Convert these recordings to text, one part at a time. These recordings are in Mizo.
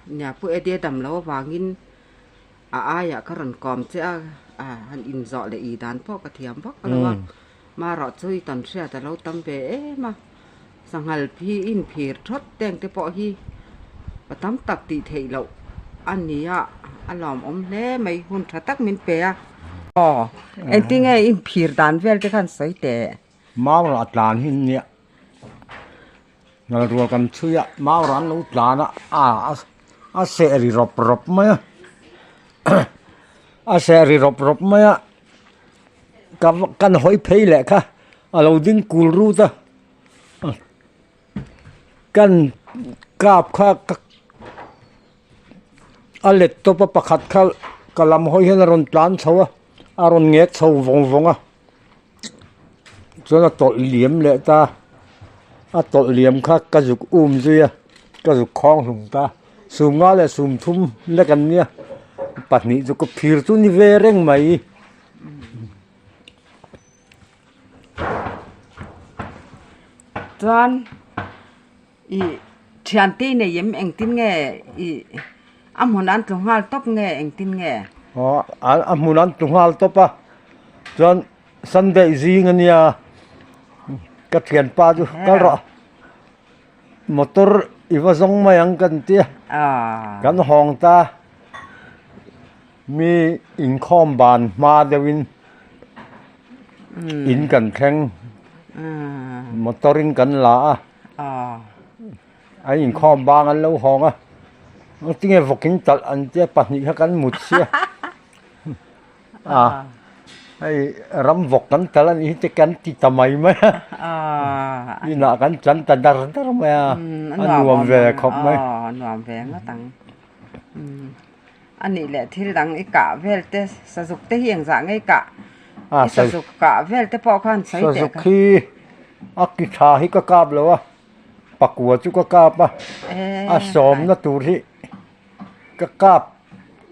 Nia Pu Eddie dam lo avangin a aiah ka rawn kawm che a, a han inzawh leh i dan pawh ka thiam vak lo a. Marawh chu i tawn hriat a lo tam ve em a, sanghal phi inphir thawt teng te pawh hi pa tam tak tih theih loh a ni a, a lawmawm hle mai hun tha tak min pe a. Aw, engtinge inphir dan vel te khan sawi teh. Maura tlan hi nia ngalrual kan chhui a maura an lo tlan a a a seh ri rawp rawp mai a a seh ri rawp rawp mai a ka kan hawi phei leh kha a lo ding kul rut a kan kap kha ka a let tawp a pakhat kha ka lam hawi hian a rawn tlan chho a a rawn ngek chho vawng vawng a. Chuan a tawlh liam leh ta, a tawlh liam kha ka zuk um zui a, ka zuk khawng hlum ta. Sum nga leh sum thum lek an nia, pahnih chu ka phir chu ni ve reng mai. Chuan i thiante nei em engtin nge i a hmun an tlu nghal tawp nge engtin nge? Aw a hmun an tlu nghal tawp a, chuan Sunday zing ania ka thianpa chu kal rawh motor i va zawng mai ang kan ti a, kan hawng ta mi inkhawm ban hma deuhin in kan thleng motor in kan la a an inkhawm bang an lo hawng a tinge vawkin talh an tia pahnih kha kan mut sia a hei ram vawk kan talh a nih hi te kan ti ta mai mai a inah kan chan ta dar dar mai a a nuam ve khawp mai. A nih leh thil dang i kah vel te sazuk te hi engzah ngei kah i sazuk kah vel te pawh khan sawi teh kha. Sazuk hi a ki tha hi ka kap lo a, pakua chu ka kap a, a sawmna tur hi ka kap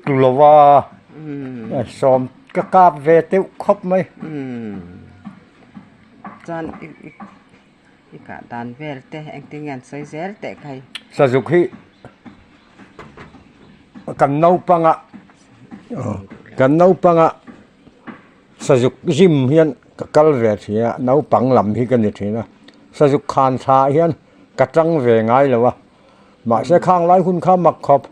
tu lo va, sawm ka kap ve teuh khawp mai. Chuan i kah dan vel te engtin nge an sawi zel teh kha hi. Sazuk hi. Kan naupanga kan naupanga sazuk gym hian ka kal ve thin a naupang lam hi ka ni thin a sazuk khan tha ah hian ka tang ve ngai lo a mahse khang lai hun kha mak khawp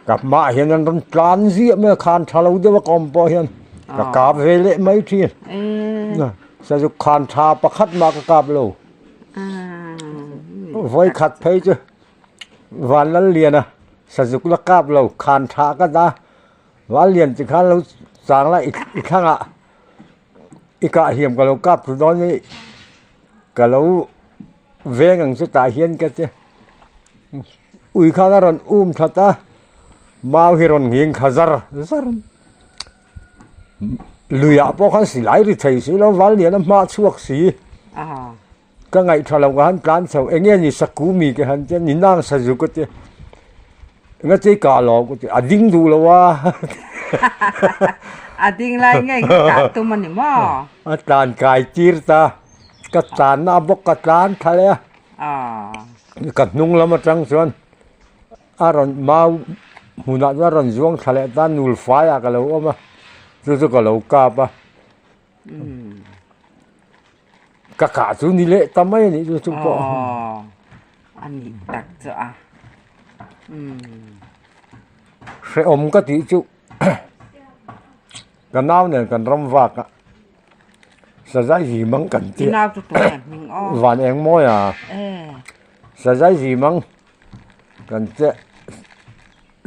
ka hmaah hian an rawn tlan ziah mai a khan tha lo deuh a ka awm pawh hian ka kap ve leh mai thin sazuk khan tha pakhat mah ka kap lo vawikhat phei chu. Vanlalliana sazuk la kap lo khan tha ka ta Vanlian ti khan lo chang la i thlangah i kah hiam ka lo kap thu dawn i ka lo veng ang chu tah hian ka ti ui khan a rawn um that a mau hi rawn nghing kha zar zar luiah pawh khan silai ri thei si lo Vanliana hma chhuak si. Ka ngaihṭha lo ka han tlan chho, eng nge ni saku mi ka han tia, ni nang sazu ka tia, enga chei kah lo ka tia, a ding duh lo a. A ding lai ngei nge kah tum a ni maw? A tlan kai tir ta, ka tlanna a bawk ka tlan thla leh a. Ka hnung lam atang chuan a rawn mau hmunah chuan a rawn zuang thla leh ta, nul faiah ka lo awm a, chu chu ka lo kap a. Ka kah chu ni leh ta mai a nih chu chu pawh. Aw a nih tak chu a. Hrehawm ka tih chu ka nau nen kan ram vak a sazai zi mang kan tih nau chu tun a hming aw. Van eng mawi a. Sazai zi mang kan che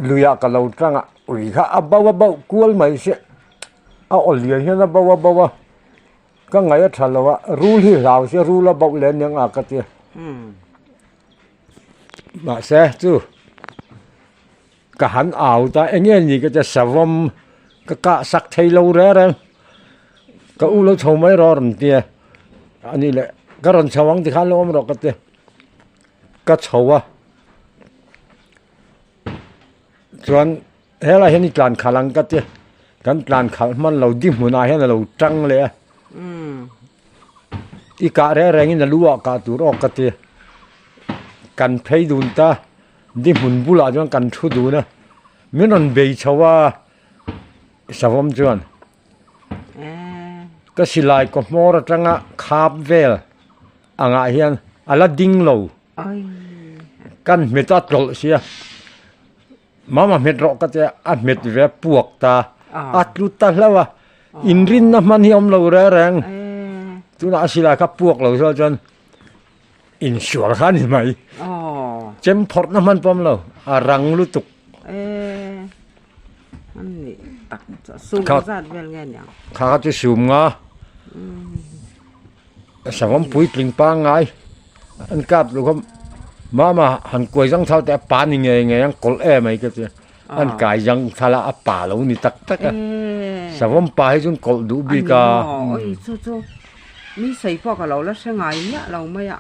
luiah ka lo tang a ui kha a bo a bo kual mai se a aw lian hian a bo a bo a. Ka ngaih a tha lo a, rul hi hlau se rul a bauh leh aniang a ka ti a. Mahse chu ka han au ta eng nge ni ka tia savawm ka kah sak thei lo reng reng ka u lo chho mai rawh a rawn ti a, a nih leh ka rawn chho ang tikhan lo awm rawh ka ti a, ka chho a chuan. Helai hian i tlan khalh ang ka ti, kan tlan khalh hman lo di hmunah hian a lo tang leh a, i kah reng rengin a lu ah kah tur awk ka ti, kan phei dun ta. Di hmun bulah chuan kan thu dun a, min rawn bei chho a savawm chuan ka silai kaw hmawr atanga khap vel angah hian a la ding lo kan hmet a tlawlh sia. Mama hmet rawh ka tia a hmet ve a puak ta a tlu ta hlauh a inrinna hman hi a awm lo reng reng tunah a silai kha puak lo zawk chuan insual kha a ni mai chem phawrhna hman pawh a awm lo a rang lutuk. Kha kha chu sum nga Savawm puitling pangngai an kap luh kha mama han kuai zang thal teh a pa ni ngei ngei ang kawlh em mai ka tia an kai zang thal a a pa lo ni tak tak a savawm pa hi chu an kawlh duh bik a. Oi chu chu mi sawi pawh ka lo la hre ngai miah lo mai a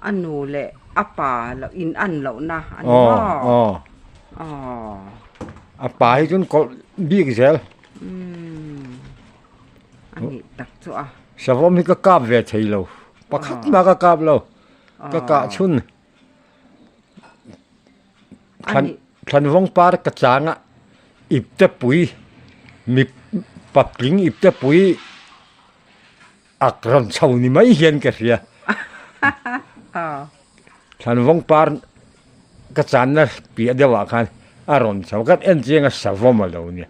a nu leh a pa loh in an loh na a ni maw aw a pa hi chu an kawlh bik zel. A nih tak chu a. Savawm hi ka kap ve thei lo. Pakhat mah ka kap lo. Ka kah chhun. Thlan thlanvawng par ka chang a ipte pui mi patling ipte pui ak rawn chho ni mai hian ka hria. Thlanvawng par ka channa piah deuhah khan a rawn chho ka en chiang a savawm a lo nia.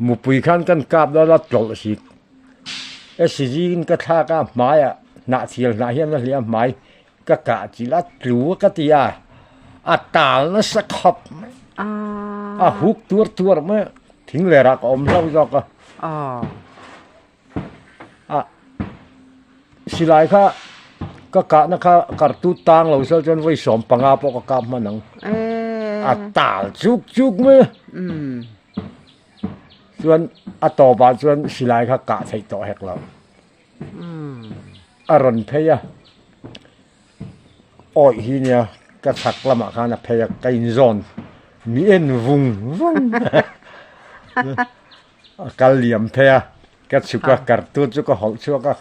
Mupui khan kan kap dawn a tlawlh si. SCG in ka thlak a hmaiah hnahthial hnah hian a hliah a hmai ka kah chilh a tlu a ka ti a, a tal nasa khawp mai. A huk tuar tuar mai a, thing lerah ka awm hlauh zawk a. A silai kha ka kahna kha kartut tang lo sel chuan vawi 15 pawh ka kap hman ang. A tal chuk chuk mai a. Chuan a tawpah chuan silai kha kah theih tawh hek lo. A rawn phei a, awih hi nia ka chhak lamah khan a phei a, ka inzawn mi en vung vung. A kal liam phei a, ka chhuk a, kartut chu ka hawlh chhuak a,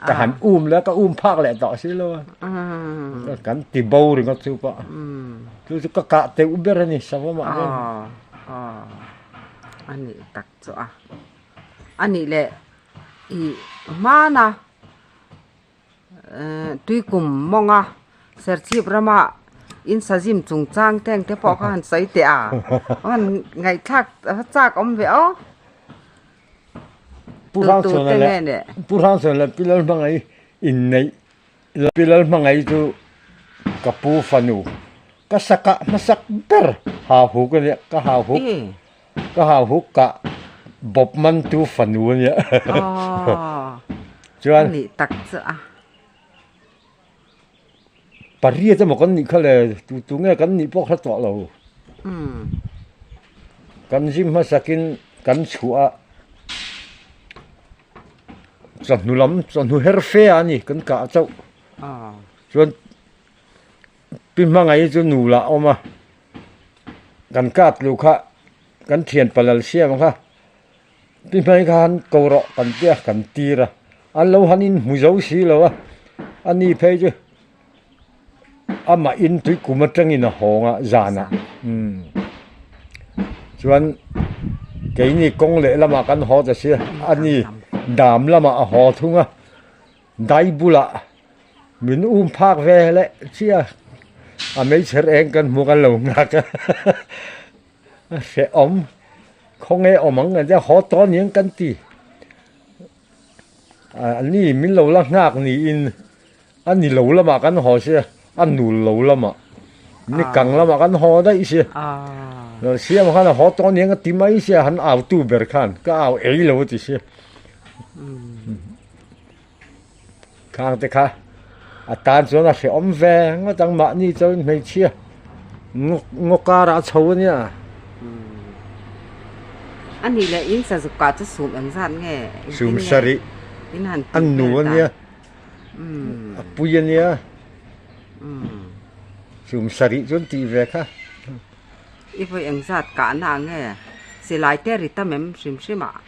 ka han um leh a, ka um phak leh tawh si lo a, kan ti bo ringawt chu pawh. Chu chu ka kah teuh ber a ni savawmah hian. A nih tak chu a, a nih leh i hmana Tuikum mawnga Serchhip rama insazim chungchang te ang te pawh kha han sawi teh a, han ngaihthlak a chak awm ve aw. Pu Hrangchhuana leh Pu Hrangchhuana leh Pi Lalhmangaih inneih Pi Lalhmangaih chu ka pu fanu ka sakah hmasak ber hauhuk a nia ka hauhuk Ka hau huk kah bawp man tu fanu a nia. Chuan. Nih tak chu a. Pariat emaw kan nih kha le tu tu nge kan nih pawh kha tawh lo. Kan zim hmasakin kan chhuah a chawhnu lam chawhnu her fe a ni kan kah chauh. Chuan Pi hmangaih chu nu lah a awm a, kan kap tlu kha kan thian palal siam kha pi hmangaih kha han ko rawh kan tia kan tir a, an lo han inhmu zo si lo a, a ni phei chu amah in tui kum atangin a hawng a zanah umm chuan keini kawng lehlamah kan haw ta sia a ni dam lamah a haw thung a. Dai bulah min um phak ve leh chiah a meichher eng kan hmu kan lo nghak a a hrehawm khawnge awm ang ania haw tawh aniang kan ti a ni min lo la nghak niin a ni lo lamah kan haw sia a nul lo lamah ni kang lamah kan haw daih sia siam khan a haw tawh aniang a ti mai sia han au tu ber khan ka au ei lo a ti sia. Khang te kha a tan chuan a hrehawm ve ngawt ang mahni chuan hmeichhia ngaw ngaw karah a chho a nia. A nih leh in sazuk kah chu sum eng zat nge? Sum sarih a nu a nia a pui a nia sum sarih chuan tih ve kha. I vawi eng zat kahna nge silai te ri tam em hrim hrim ah?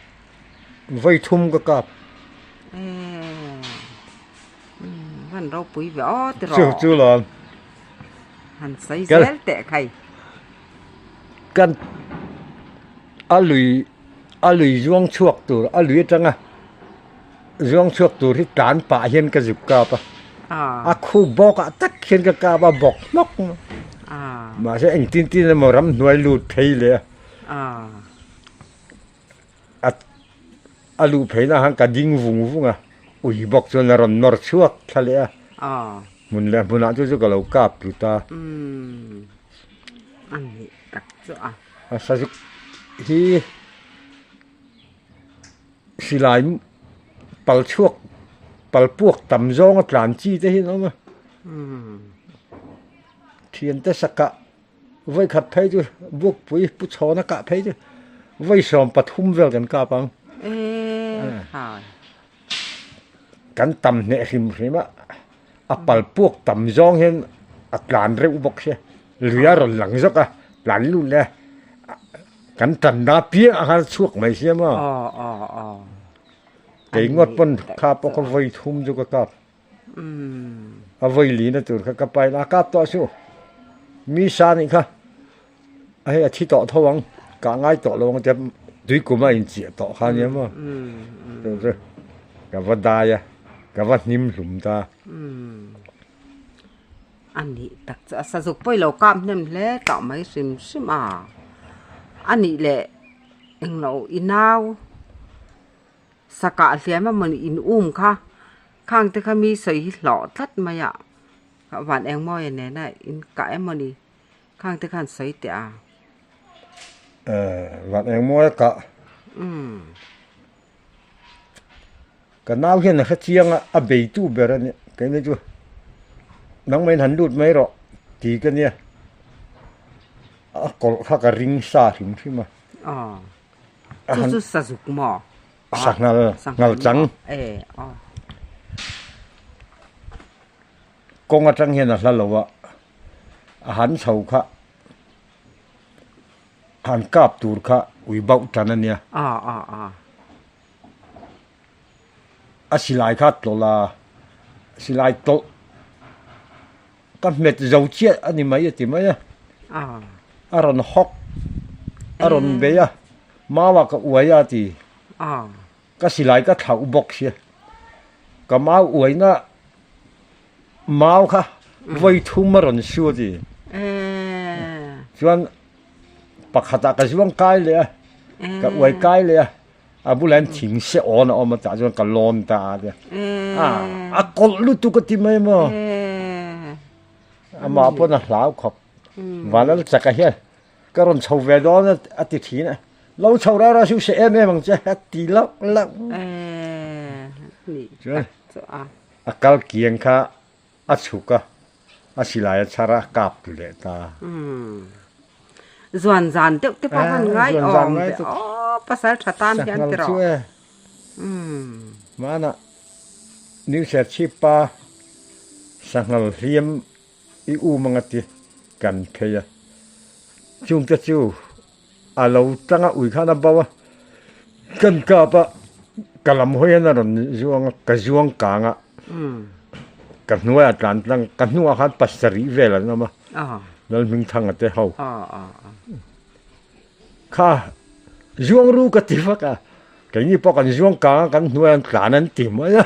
Vawi thum ka kap. Van ropui ve aw ti rawh. Chu chu lawm. Han sawi zel teh khai. Kan a lui a lui zuang chhuak tur a lui atanga zuang chhuak tur hi tlan pah hian ka zuk kap a. A khu bawk ah tak hian ka kap a bawk hnawk mahse engtin tin emaw ramhnuai lut phei leh a. A a luh pheina khan ka ding vung vung a, ui bawk chuan a rawn nawr chhuak thla leh a, hmun leh hmunah chu chu ka lo kap tlut a. A sazuk hi silai pal chhuak pal puak tam zawnga tlan chi te hi an awm a, thiante sakah. Vawi khat phei chu Bukpui Pu Chhawna kah phei chu vawi 13 vel kan kap ang. Kan tam hneh hrim hrim a, a pal puak tam zawng hian a tlan reuh bawk sia, lui a rawn lang zawk a, tlan lut leh a, kan tanna piang a khan a chhuak mai sia maw. Kei ngawt pawn kha pawh kha vawi thum chu ka kap. A vawi lina tur kha ka pain a kap tawh su mi sa nih kha a hei a thi tawh tho ang kah ngai tawh lo ang tia tui kum a inchiah tawh kha nia maw chu chu ka va dai a ka va hnim hlum ta. A nih tak chu a sazuk pawh i lo kap hnem hle tawh mai hrim hrim a a nih leh englo i nau. Sakah hliam emaw in um kha khang te kha mi sawi hi hlawh tlat mai a van engmawia nena in kah emaw ni khang te khan sawi teh a. Van engmawia kah ka nau hian a hre chiang a a beitu ber a nia keini chu nangmah in han lut mai rawh ti ka nia a kawlh kha ka ring sa hrim hrim a. Chu chu sazuk maw? Sanghal, nghal chang. Kawng atang hian a hla lo a, a han chho kha, han kap tur kha ui bauh tan a nia. A silai kha a tlawlh a, silai tawlh ka hmet zo chiah a ni mai a ti mai a, a rawn hawk a rawn bei a, mau ah ka uai a ti, ka silai ka thlauh bawk sia, ka mau uaina mau kha vawi thum a rawn su a ti, chuan pakhatah ka zuang kai leh a, ka uai kai leh a. A bulah hian thing se awn a awm a tah chuan ka lawn ta a tia. A kawlh lutuk a ti mai maw. Amah pawn a hlau khawp. Vanlal chaka hian ka rawn chho ve dawn a ti thin a. Lo chho rau rau suh se em em ang che a ti lauh lauh. Chuan a kal kiang kha a chhuk a, a silai a chhar a, a kap tu leh ta. Zuan zan deuh te pawh han ngai awm ve aw pasal tha tan hian ti rawh. Hmana New Serchhip pa sanghal hliam i um anga ti kan phei a, chungte chu a lo tanga ui khan a bo a, kan kap a, ka lam hawi hian a rawn zuang a, ka zuang kang a, ka hnuaiah tlan tlang, ka hnuah khan pasarih vel an awm a, Lalhmingthanga te ho. Kha zuang ru ka ti vak a, keini pawh kan zuang kang a, kan hnuaiah an tlan an ti mai a,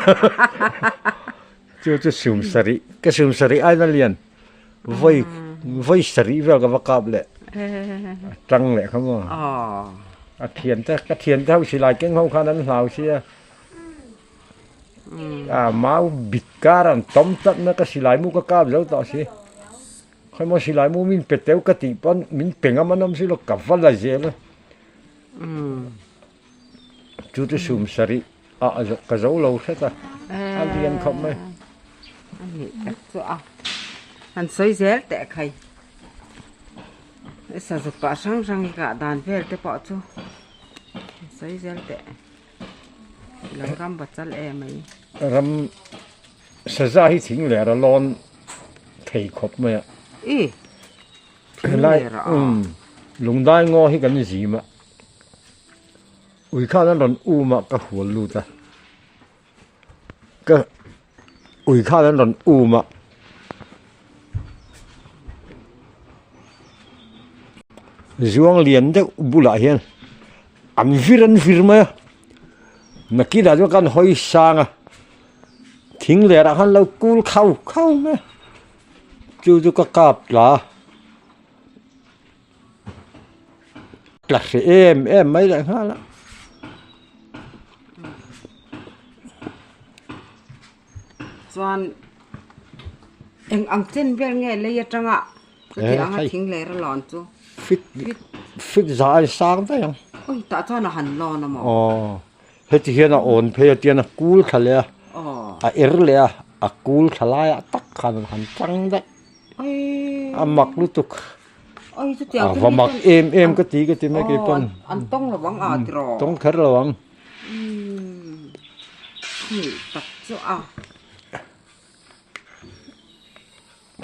chu chu sum sarih, ka sum sarih aina lian. Vawi vawi sarih vel ka va kap leh a tang leh kha maw a thian te ka thian te ho silai keng ho khan an hlau sia a mau bit kar an tawm tlat mai ka silai mu ka kap zo tawh si khawimaw silai mu min pe teuh ka tih pawn min pe ngam an awm si lo ka va la zel a chu chu sum sarih ah ka zo lo hret a a lian khawp mai. A nih tak chu a han sawi zel teh khai sazuk kah hrang hrang hi kah dan vel te pawh chu han sawi zel teh lo ram bachal em mai. Ram saza hi thing ler a lawn thei khawp mai a. I thing ler a. Lungdai ngaw hi kan zim a. Ui khan an rawn um a ka hual lut a ka ui khan an rawn um a. Zuang lian deuh bulah hian an vir an vir mai a, nakinah chuan kan hawi sang a, thing lerah khan lo kul khau khau mai a, chu chu ka kap tla a, tla hreh em em mai leh nghal a. Chuan eng ang chen vel nge lei atanga chuti anga thing ler a lawn chu? Fit fit za a sang daih ang. Ui tah chuan a han lawn a maw? Aw heti hian a awn phei a tian a kul thla leh a a er leh a a kul thla laiah tak khan a han tang daih. A mak lutuk. A va mak em em ka ti ka ti mai kei pawn. An tawng lo ang a tiraw? Tawng kher lo ang. Umm hnih tak chu a.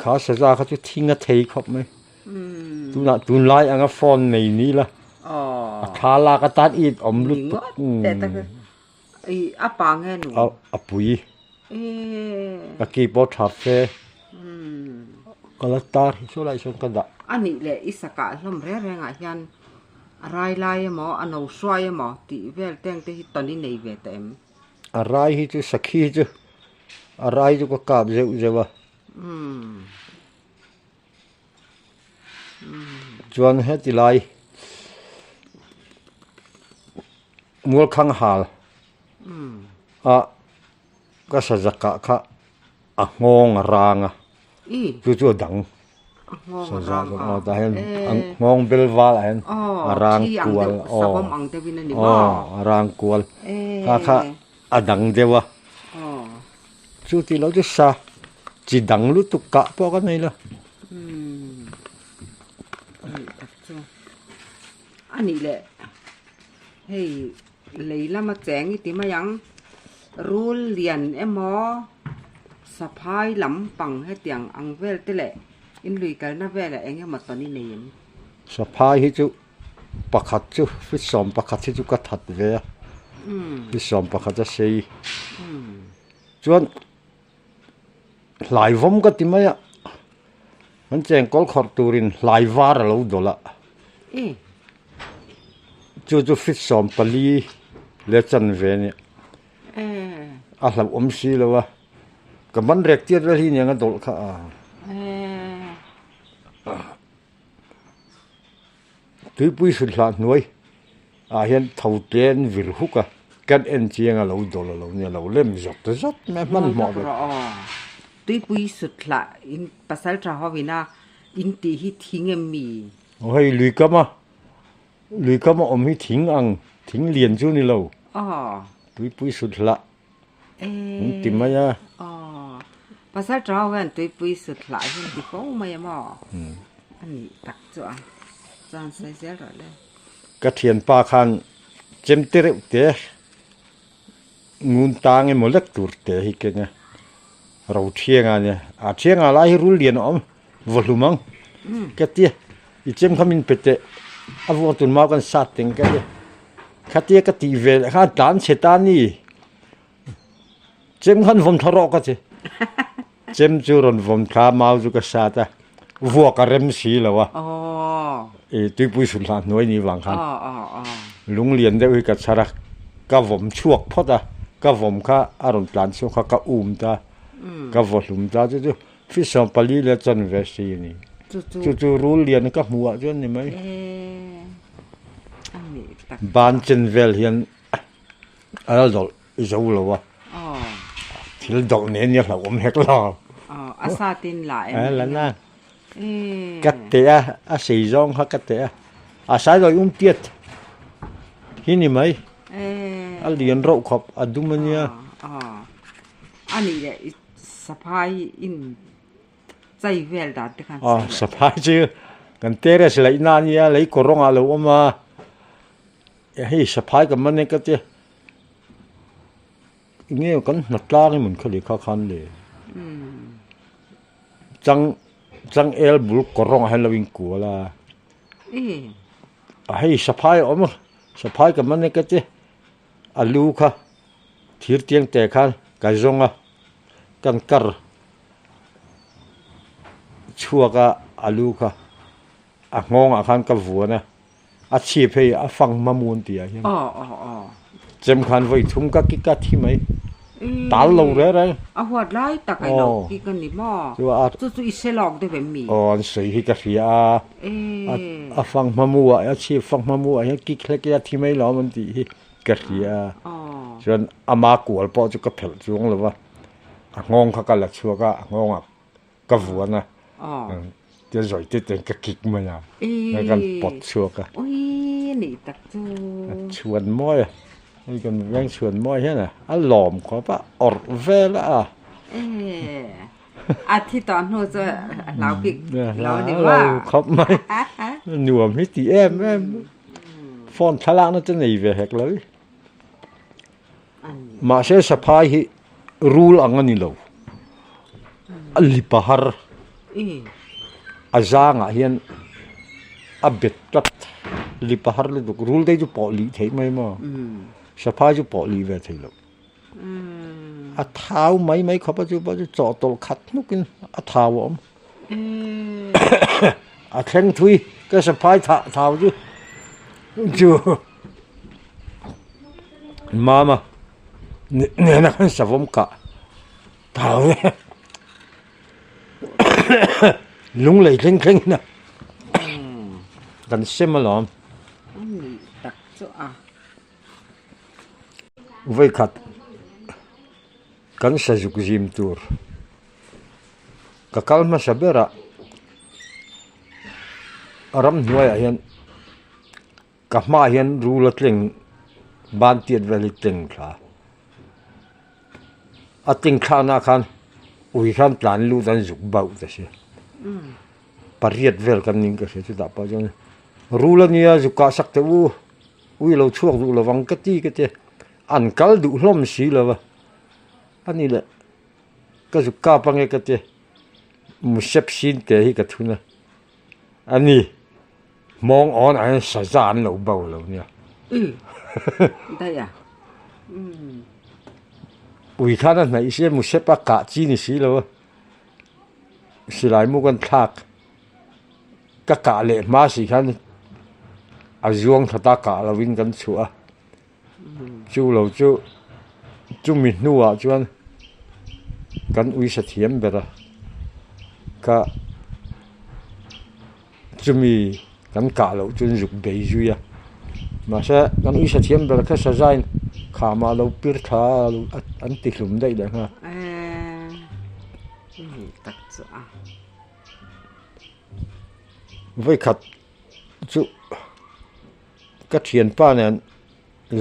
Kha saza kha chu thing a thei khawp mai. Tunah tunlai anga phone nei ni la. A thla lak atan it awm lutuk. A pa nge nu? A pui. A ki pawh tha fe. Ka la tar hi saw lai sawn ka dah. A nih leh i sakah hlawm reng rengah hian a rai lai emaw a no hruai emaw tih vel teng te hi tawn i nei ve ta em? A rai hi chu sakhi hi chu a rai chu ka kap zeuh zeuh a. Chuan heti lai Mualkhang hal a ka sazakah kha a nghawng a rang a chu chu a dang saza chu aw tah hian a nghawng bel val ah hian a rang kual aw aw a rang kual kha kha a dang deuh a chu tih loh chu sa chi dang lutuk kah pawh ka nei lo. A nih leh hei lei lama cheng i ti mai ang rul lian emaw saphai lampang hetiang ang vel te leh in lui kalna velah eng emaw tawn i nei em? Saphai hi chu pakhat chu fit 11 hi chu ka that ve a fit 11 a sei chuan hlaivawm ka ti mai a an chengkawl khawrh turin hlai var a lo dawlh a chu chu fit 14 leh chanve a nia a hlauhawm si lo a ka ban rek tiat vel hi aniang a dawlh kha a. Tuipui hrut hlah hnuai ah hian tho te an vir huk a, kan en chiang a lo dawlh a lo nia lo lem zawt zawt mai a hmanhmawh ber. Tuipui hrut hlah in pasal tha ho ina in tih hi thing em mi? Aw hei lui kam a, lui kam a awm hi thing ang, thing lian chu ni lo. Tuipui hrut hlah an ti mai a. Aw, pasal tha ho hian tuipui sut hlah hi an ti fo mai a maw? A nih tak chu a, chuan sawi zel rawh le. Ka thianpa khan chemte reuh te ngun tang emaw lek tur te hi keng a, ro thiang a nia, a thiang ah lai hi rul lian a awm vaw hlum ang ka tia, i chem kha min pe teh a vuak tun mau kan sat teng ka tia. Khatia ka tih ve leh khan tlan chhe ta ni. Chem khan vawm thla rawh ka che. Chem chu rawn vawm thla mau chu ka sat a. Vuak a rem si lo a. E tuipui hrut hlah hnuai ni vang khan. Lunglian deuh hi ka chhar a. Ka vawm chhuak phawt a. Ka vawm kha a rawn tlan chhuak kha ka um ta. Ka vaw hlum ta chu chu Fish 14 leh chanve si a ni. Chu chu rul lian ka hmuh ah chuan ni mai. Ban chen vel hian a la dawlh zo lo a. Thil dawlh nen nia hlauhawm hek lo. A satin la em? La na. Ka teh a, a sei zawng kha ka teh a. A sai lawi um tiat hi ni mai. A lian rauh khawp a dum a nia. A nih leh Saphai in chai vel dan te khan sawi leh. Saphai chu kan terrace laih na ania lei kawr rawngah a lo awm a, hei saphai ka man e ka tia enge kan hna tlang emaw kha lehkha khan le chang changel bul kawr rawngah hian lo inkual a, hei saphai a awm a saphai ka man e ka tia a lu kha. Thir tiang te khan ka zawng a, kan kar chhuak a alu kha a nghawngah khan ka vuan a. A chhip hei a fang hma mu an ti ah hian. Chem khan vawi thum ka kik a thi mai. Tal lo reng reng. A huat lai tak a ilo kik a ni maw? Chu chu i hre lawk deuh em mi? Aw an sawi hi ka hria a. A fang hma mu ah a chhip fang hma mu ah hian kik hlek ila thi mai lo an tih hi ka hria a. Chuan ama kual pawh chu ka phelh chuang lo va. A nghawng kha ka la chhuak a, a nghawngah ka vuan a tia zawi te ten ka kik mai a kan pawt chhuak a a chhuan mawi a hei kan veng chhuan mawi hian a a lawm khawp a awrh vel a a thi tawh hnu chu a hlau bik lo ni maw hlau khawp mai nuam hi ti em em phone thlalakna chu nei ve hek lo Mahse saphai hi rul ang a ni lo, a lip a har, a zangah hian a bet tlat, lip a har lutuk, rul te chu pawh lih theih mai maw, saphai chu pawh lih ve thei lo, a thau mai mai khawp a chu pawh chu chawhtawlh khat hnukin a thau a awm, a thleng thui ka saphai thah thau chu chu. Mama nena khan savawm kah thau e lunglei thleng thleng in a kan sem alawm. Vawikhat kan sazuk zim tur ka kal hmasa berah ramhnuaiah hian. Ka hmaah hian rul a tleng ban tiat vel hi tleng thla a tleng thlakna ah khan ui khan tlan lut an zuk bauh ta si pariat vel kan ning ka hria chutah pawh chuan rul ania zuk kah sak teh u ui lo chhuak duh lovang ka ti ka ti an kal duh hlawm si lo va ani leh ka zuk kap ange ka ti musep sin te hi ka thun a ani. Hmawng awn ah hian saza an lo bo lo nia. Daih a. Ui khan a hnaih si a musep a kah chi ni si lo a. Silai mu kan thlak ka kah leh hma si khan a zuang that a kah lo in kan chhuah a. Chu lo chu chumi hnuah chuan kan uisa thiam ber a ka chumi kan kah loh chuan zuk bei zui a mahse kan uisa thiam ber kha sazain khama lo pir thla a an ti hlum daih leh nghal. Vawikhat chu. Ka thianpa nen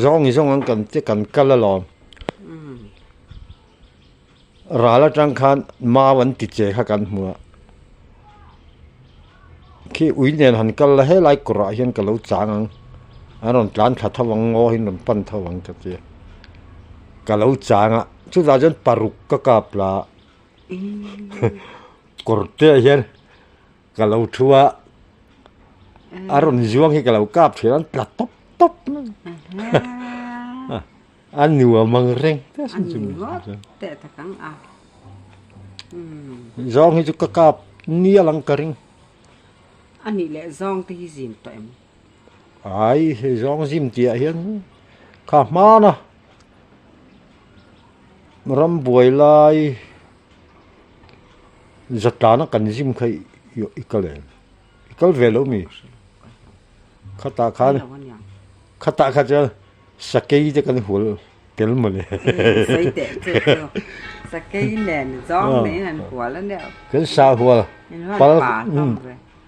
zawng zawng an kan che kan kal alawm. Ral atang khan mau an ti che kha kan hmu a. Khi ui nen han kal la helai kawrah hian ka lo chang ang. An rawn tlan thla tho ang ngaw in rawn pan tho ang ka ti a. Ka lo chang a chutah chuan paruk ka kap la a. Kawr te ah hian. Ka lo thu a, a rawn zuang hi ka lo kap thin an tla tawp tawp mai a nuam ang reng zawng hi chu ka kap nial ang ka ring. A nih leh zawng te hi zim tawh em? Ai hei zawng zim tih ah hian kha hman a rambuai lai. Zatlana kan zim kha i kal em? I kal ve lo mi? Khatah khan khatah kha chuan sakei te kan hual tel mawle. Sawi teh chu chu sakei nen zawng nen an hual a nia. Kan sa hual pal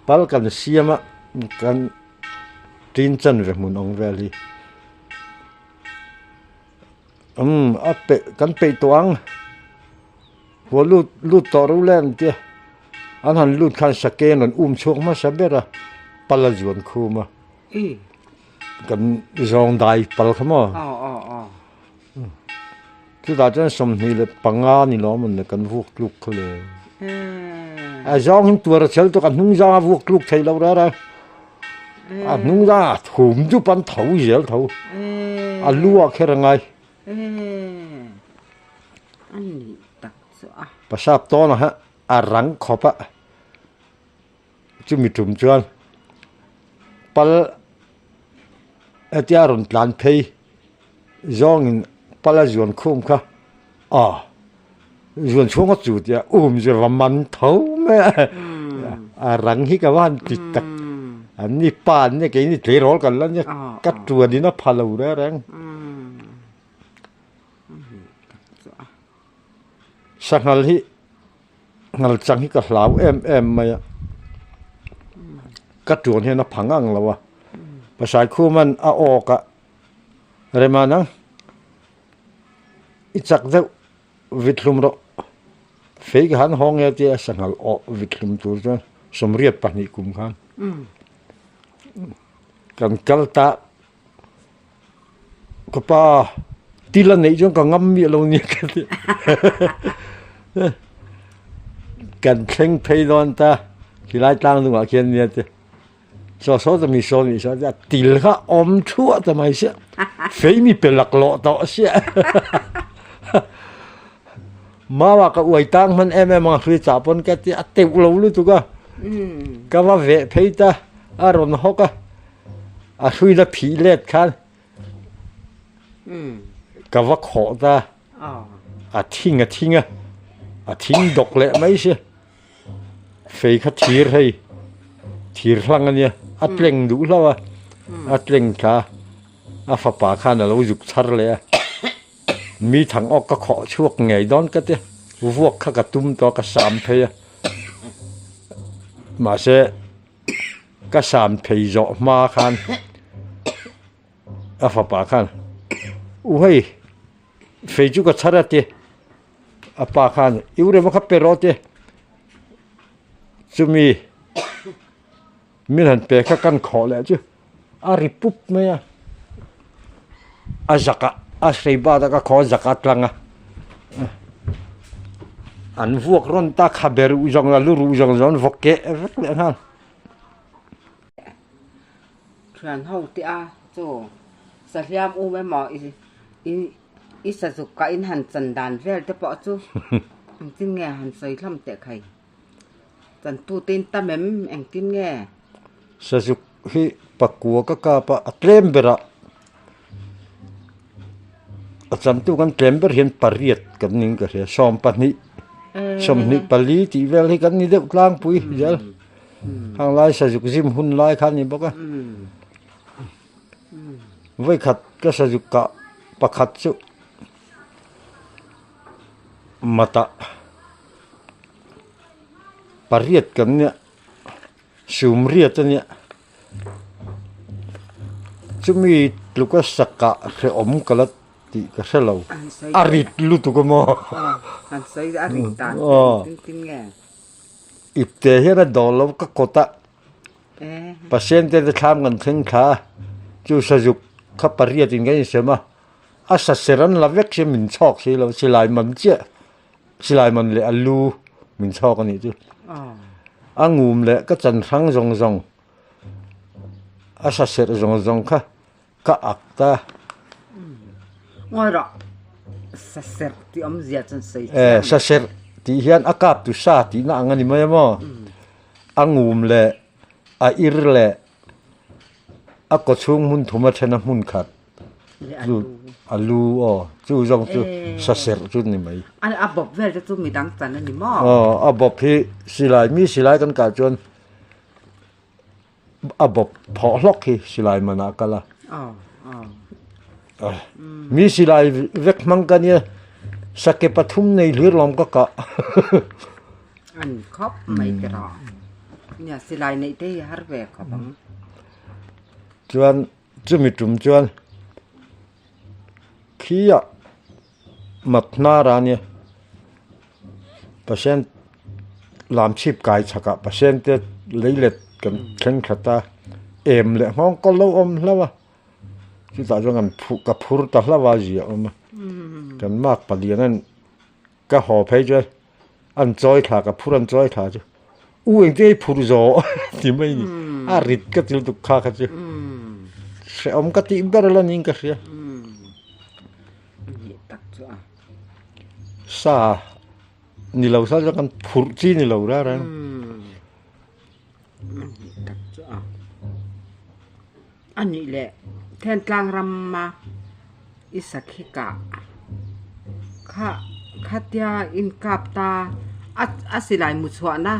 pal kan siam a kan tin chan ve hmun ang vel hi. Umm a peih kan peih tawh ang. Huah lut lut tawh ro le an tia an han lut khan sake an rawn um chhuak hmasa ber a pal a zuan khum a kan zawng dai pal kha maw chutah chuan 25 ni lawm an kan vuak tluk kha le a zawng hi tuar a chel tawk a hnung zang a vuak tluk thei lo reng reng a hnung zang a thum dup an tho zel tho a lu ah kher a ngai. Pasap tawnah hian a rang khawp a, chumi tum chuan pal. Hetia rawn tlan phei zawngin pala zuan khum kha aw zuan chhung a chu tia um chu va man tho mai a, a rang hi ka va han ti tak an ni pa an nia keini tleirawl kan la nia ka tuanin a pha lo reng reng. Sanghal hi ngal chang hi ka hlau em em mai a ka tuan hian a pha ngang lo a pasai khuman a awk a rema nang i chak deuh vit hlum rawh fei ka han hawng nge tia sanghal awh vit hlum tur chuan 82 kum khan kan kal ta. Ka pa til a neih chuan ka ngam miah lo nia ka ti. Kan thleng phei dawn ta khilai tlang hnungah khian nia te saw saw ta mi saw nih saw a til kha awm thuah ta mai sia fei mi pe laklawh tawh sia. Mau ah ka uai tang hman em em ang hrui chah pawn ka ti a teuh lo lutuk a ka va veh phei ta a rawn hawk a. A hruina phih let khan ka va khawh ta, a thing a thing a, a thing dawk leh mai si. Fei kha thir hei, thir hlang a nia, a tleng duh hlauh a, a tleng thla a, a fapa khan a lo zuk chhar leh a. Mi thang awk ka khawh chhuak ngei dawn ka ti, vuak kha ka tum tawh a, ka sam phei a, mahse. Ka sam thei zawh hma khan a fapa khan u hei fei chu ka chhar a ti a pa khan i u rema kha pe rawh te chumi min han pe kha kan khawh leh chu a ri pup mai a a zak ah a hrei bat a ka khaw a zak a tlang a an vuak rawn ta kha ber uh zawng la lu ruh zawng zawng an vawk keh vek leh nghal. Thian ho te a chu sahliam um emaw i i sazuk kah in han chan dan vel te pawh chu engtin nge han sawi hlawm teh khai chantu te in tam em engtin nge. Sazuk hi pakua ka kap a a tlem berah a chantu kan tlem ber hian pariat kan ning ka hria 12 24 tih vel hi kan ni deuh tlangpui zel khang lai sazuk zim hun lai kha a ni bawk a vawikhat ka sazuk kah pakhat chu matah pariat kan nia. Sumriat a nia. Chumi tluka sakah hrehawm ka la tih ka hre lo. A rit lutuk a maw? Ipte hian a dawl lo ka kawt a. Pasien te thlam kan thleng thla a. Chu sazuk kha pariat in kan insem a. A sa ser an la vek sia min chhawk si lo silai man chiah. Silai man leh a lu min chhawk a nih chu. A ngum leh ka chan hrang zawng zawng, a sa serh zawng zawng kha ka ak ta. Ngawi rawh, sa serh tih awmzia chuan sawi chiang. Eh, sa serh tih hian a kap tu sa tihna ang a ni mai a maw? A ngum leh a ir leh a kaw chhung hmun thum a then a hmun khat. Chu a lu aw chu zawng chu sa serh chu ni mai. A bawp vel te chu midang chan a ni maw? Aw a bawp hi silai mi silai kan kah chuan a bawp thawh hlawk hi silai manah a kal a. Mi silai vek hmang ka nia sake pathum nei hlir lawm ka kah. An khawp mai te rawh. Nia silai neih te hi har ve khawp ang. Chuan Chumi tum chuan khiah mat hnar a nia patient lam chhip kai chhakah patient te lei let kan thleng that a em leh nghawng kaw lo awm hlauh a chutah chuan kan phu ka phur ta hlauh a ziah awm a kan mark palian a Ka haw phei chuan an chawi thla ka phur an chawi thla chu u engtin nge i phurh zawh ti mai ni a rit ka ti lutuk kha kha chu hrehawm ka tih ber la niin ka hria sa ni lo sa chuan kan phurh chi ni lo reng reng. A nih leh. Thentlang rama i sakhi kah kha khatia inkap ta a a silai mu chhuahna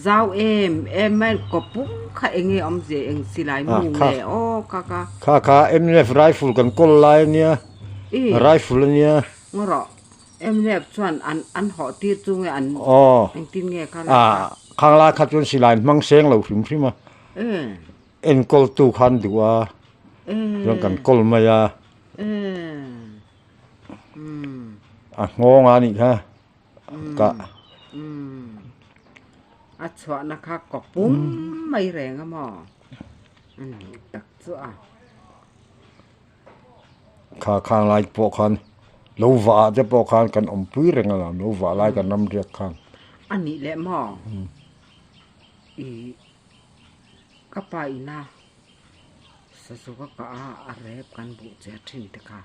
zau em em mai kaw pum kha eng nge awmzia eng silai mu nge aw kha kha. Kha kha mnf rifle kan kawl lai ania rifle ania. Ngaw rawh mnf chuan an an hawh tir chu nge an engtin nge kha la kha. Khang lai kha chuan silai hmang seng lo hrim hrim a. Enkawltu khan duh a, chuan kan kawl mai a. A nghawng a nih kha ka. A chhuahna kha kaw pum mai reng a maw? Tak chu a. Kha khang lai pawh khan lo vah ah te pawh khan kan awmpui reng a lam, lo vah lai kan ram riak khan. A nih leh maw? Ih. Ka pa ina sazu ka kah a, a rep kan buh che thin te kha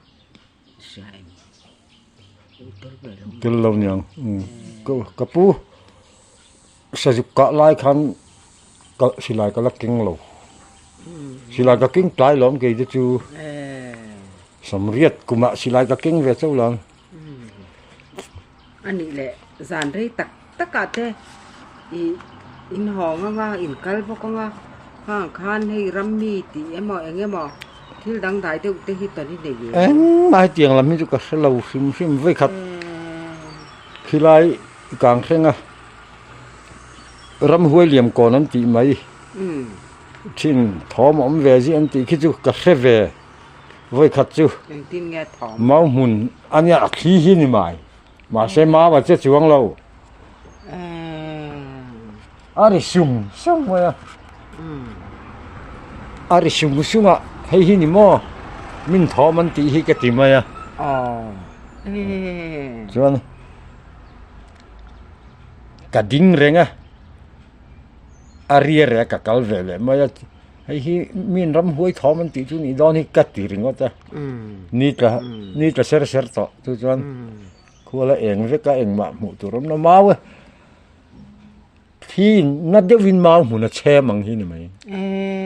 hria em? I tel ve lo maw? Tel lo niang. Ka pu sazu kah lai khan ka silai ka la keng lo. Silai ka keng tlai lawm kei te chu. Samriat kumah silai ka keng ve chauh lo. A nih leh zan rei tak takah te ih in hawng anga in kal bawk anga hang khan hei ram mi tih emaw eng emaw thil dangdai deuh te hi tawn i nei em? Engmah hetiang lam hi chu ka hre lo hrim hrim vekhat khilai kang thlenga ramhuai liam kawn an tih mai thin thawm a awm ve zia an tih khi chu ka hre ve. Vawikhat chu mau hmun a nia a thli hi ni mai. Mahse mau a che chuang lo. A ri sung sung mai a. A ri sung sung a, hei hi ni maw min thawm an tih hi ka ti mai a. Chuan ka ding reng a, a ria reh a ka kal ve leh mai a. Hei hi min ramhuai thawm an tih chu nih dawn hi ka ti ringawt a, ni tla ni tla ser ser tawh chu chuan khual a eng vek a engmah hmuh tur awm lo mau e thi na deuhin mau hmun a chhem ang hi ni mai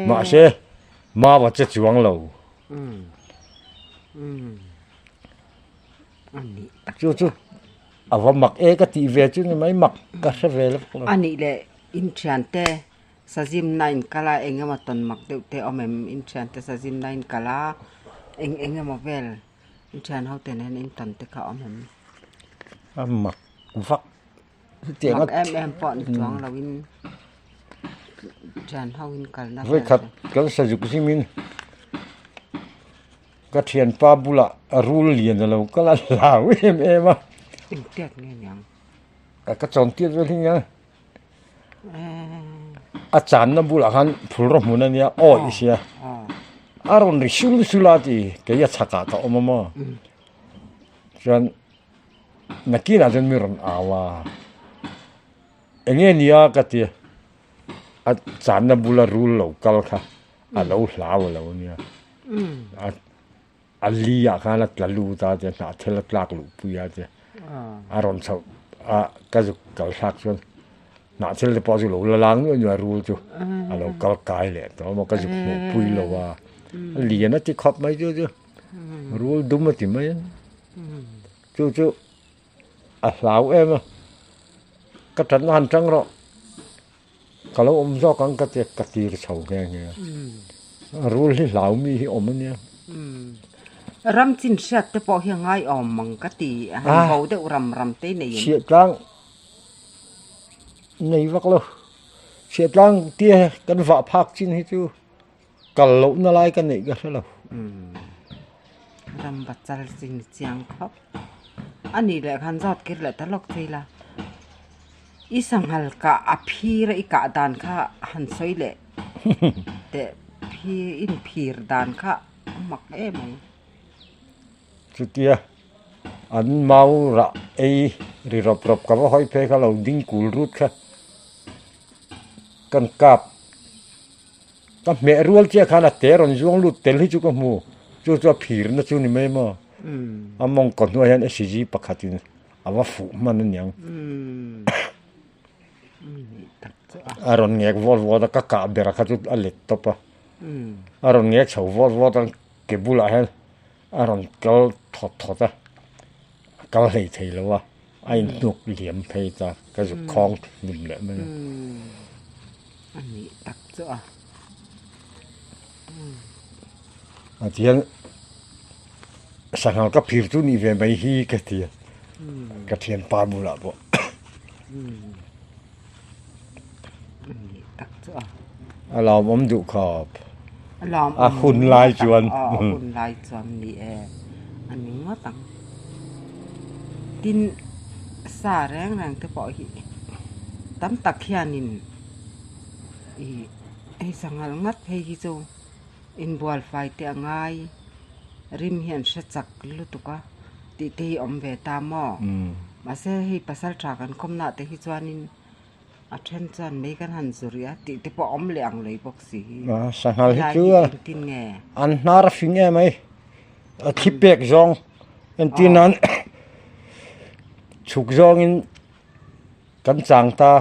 mahse mau a che chuang lo chu chu a va mak e ka tih ve chu ni mai mak ka hre ve lo. A nih leh inthiante Sazimna in kal a eng emaw tawn mak deuh te awm em? In thiante sazimna in kal a eng eng emaw vel in thian ho te nen in tawn te kha awm em? A mak vak hetiang a Mak em em pawh ni chuang lo in thian ho in kalna vel Vawikhat kan sazuk zim in ka thianpa bulah rul lian a lo kal a hlau em em a. Engtiat nge niang? Ka chawn tiat vel hi nia. A channa bulah khan phulraw hmun a nia awih sia a rawn ri sul sul a ti kei a chhakah ka awm a maw chuan nakinah chuan mi rawn au a eng nge nia ka ti a channa bula rul lo kal kha a lo hlau a lo nia a. A li ah khan a tla lut a tia hnah thel a tlak luh pui a tia a rawn chhoh a ka zuk kal thlak chuan hnah thel te pawh chu lo la lang nuai nuai a rul chu a lo kal kai leh tawh a maw ka zuk hmuh pui lo a a lian a ti khawp mai chu chu rul dum a ti mai a chu chu a hlau em a ka thatna han tang rawh. Ka lo awm zawk ang ka ti a, ka tir chho nghe nghe a. Rul hi hlau mi hi awm a nia. Ram chin hriat te pawh hi a ngaiawm ang ka ti a, han bo deuh ram ram te nei em? Chhiahtlang nei vak lo. Chhiahtlang tia kan vah phak chin hi chu kal lohna lai ka neih ka hre lo. Ram va chal chin chiang khawp. A nih leh khan zawt kir leh ta lawk thei la. I sanghal kah a phir a i kah dan kha han sawi leh teh phir in phir dan kha a mak em mai. Chutia an mau rah ei ri rawp rawp ka va hawi phei kha lo ding kul rut kha kan kap ka hmeh rual chiah khan a te rawn zuang lut tel hi chu ka hmu chu chu a phirna chu ni mai maw a mawngkaw hnuaiah hian SCG pakhatin A va fuh hman a niang. A rawn ngek vawt vawt a, ka kah ber kha chu a let tawp a. A rawn ngek chho vawt vawt a. ke bulah hian a rawn kal thawt thawt a, a kal hlei thei lo a, a inhnuk liam phei ta, ka zuk khawng hlim leh mai a. A nih tak chu a. A ti hian sanghal ka phir chu nih ve mai hi ka ti a, ka thianpa bulah pawh. A lawmawm duh khawp. A hun lai chuan. A hun lai chuan ni e. A ni ngawt ang. Tin, sa reng reng te pawh hi tam tak hianin ih hei sanghal ngat phei hi chu inbual fai te a ngai. Rim hi an hre chak lutuk a tih te hi awm ve ta maw? Mahse hei pasal tha kan khawmna te hi chuanin a then chuan mei kan han zu rih a tih te pawh a awm leh ang lei bawk si hi. Sanghal hi chu engtin nge? An hnar a fing em mai. A thli pek zawng entir nan chhuk zawngin Kan chang ta.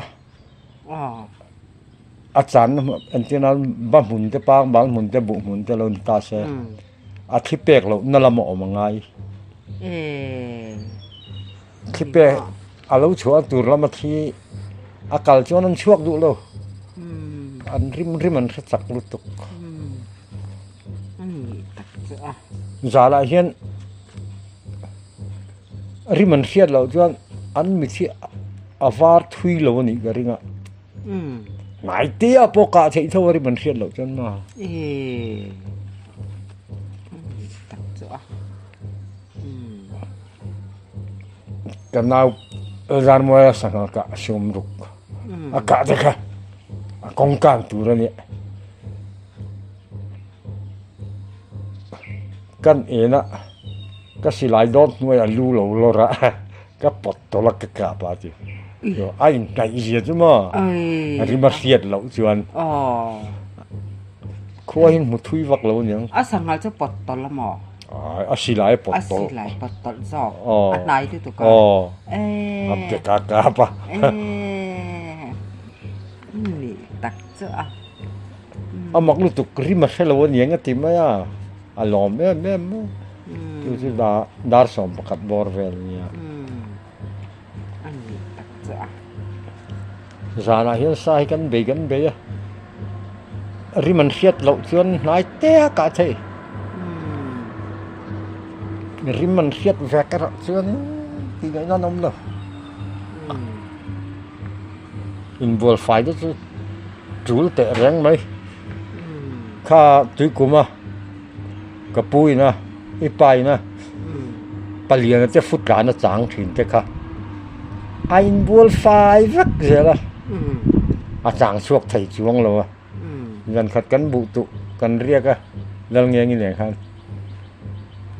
A chan entir nan ba hmun te pang bal hmun te buh hmun te lo ni ta se a thli pek loh na lam a awm a ngai. Thli pek a lo chhuah tur lama thli a kal chuan an chhuak duh lo. An rim rim an hre chak lutuk. Zalah hian Rim an hriat loh chuan an mit hi a var thui lo a nih ka ring a, hnai te ah pawh kah theih tho a rim an hriat loh chuan ma. Ka nau Zarmuaia sangha kah sawm ruk a kah te kha a kawng kang tur a nia. Kan en a, ka silai dawt hnuaiah lu lo lawr a, ka pawt tawlh a ka kap a ti. A inhnaih zia chu maw, a rim a hriat loh chuan khua hi hmu thui vak lo aniang. A sanghal chu pawt tawlh a maw? A silai a pawt tawlh. A silai pawt tawlh zawk, a hnai lutuk a. A pe ka kap a. Ni tak chu a. A mak lutuk rim a hre lo aniang a ti mai a, a lawm em em mai. Chu chu dar 11 bawr vel a nia. Zanah hian sa hi kan bei kan bei a, rim an hriat loh chuan hnai te a kah thei. Rim an hriat vek erawh chuan tih ngaihna an awm lo. Inbual fai te chu tul teh reng mai. Kha tuikuma ka pu ina i pa ina paliana te fut tlan a chang thin te kha a inbual fai vek zel a, a chang chhuak thei chuang lo a. Zan khat kan buh tuh kan riak a Lalngengi nen khan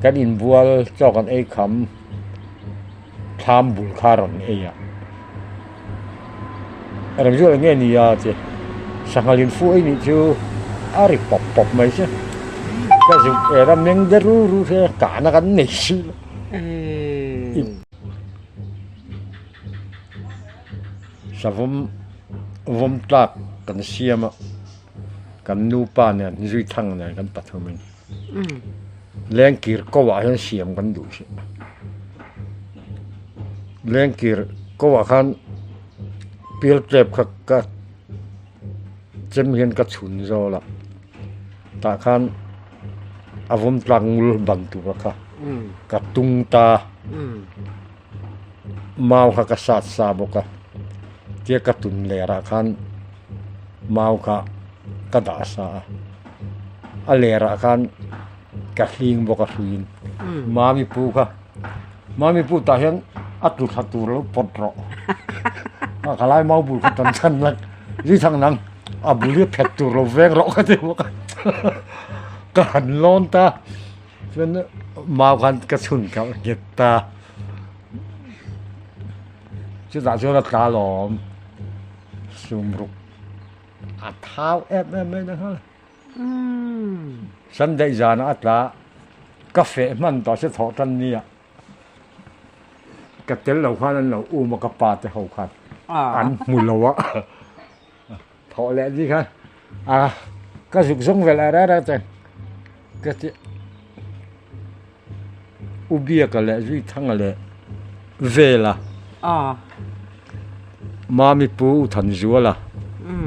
kan inbual chaw kan ei kham. Thlam bul kha a rawn ei a, Remzuala eng nge ni a ti sanghal in fu ei nih chu a ri pawp pawp mai che ka zuk er a meng de ru ru che kahna kan nei si lo savawm vawm tlak kan siam a kan nupa nen zui thang nen kan pathum in. Lengkir ko ah hian siam kan duh si. Lengkir ko ah khan pial tlep kha ka chem hian ka chhun zawl a, tah khan a vawm tlak ngul ban tur a kha ka tung ta, mau kha ka sat sa bawk a, tia ka tun ler ah khan mau kha ka dah sa a. A lerah khan ka hling bawk a hruiin Mami pu kha Mami pu tah hian a tlu thla tur lo pawt rawh a ka lai mau bul kha tan chhan la zui thang nang a bul hi phet tur lo veng rawh ka ti bawk a ka han lawn ta chuan mau khan ka chhun kha a nghet ta chutah chuan a tla lawm sum ruk. A thau em em mai na nghal. Sunday zana a tla ka feh hman tawh se thawh tan nia. Ka tel lo khan an lo um a ka pa te ho khan an hmu lo a. Thawh leh ni khan a ka zuk zawng vel a rara chuan ka ti. U Biaka leh Zuithanga leh Vela Mami Pu U Thanzuala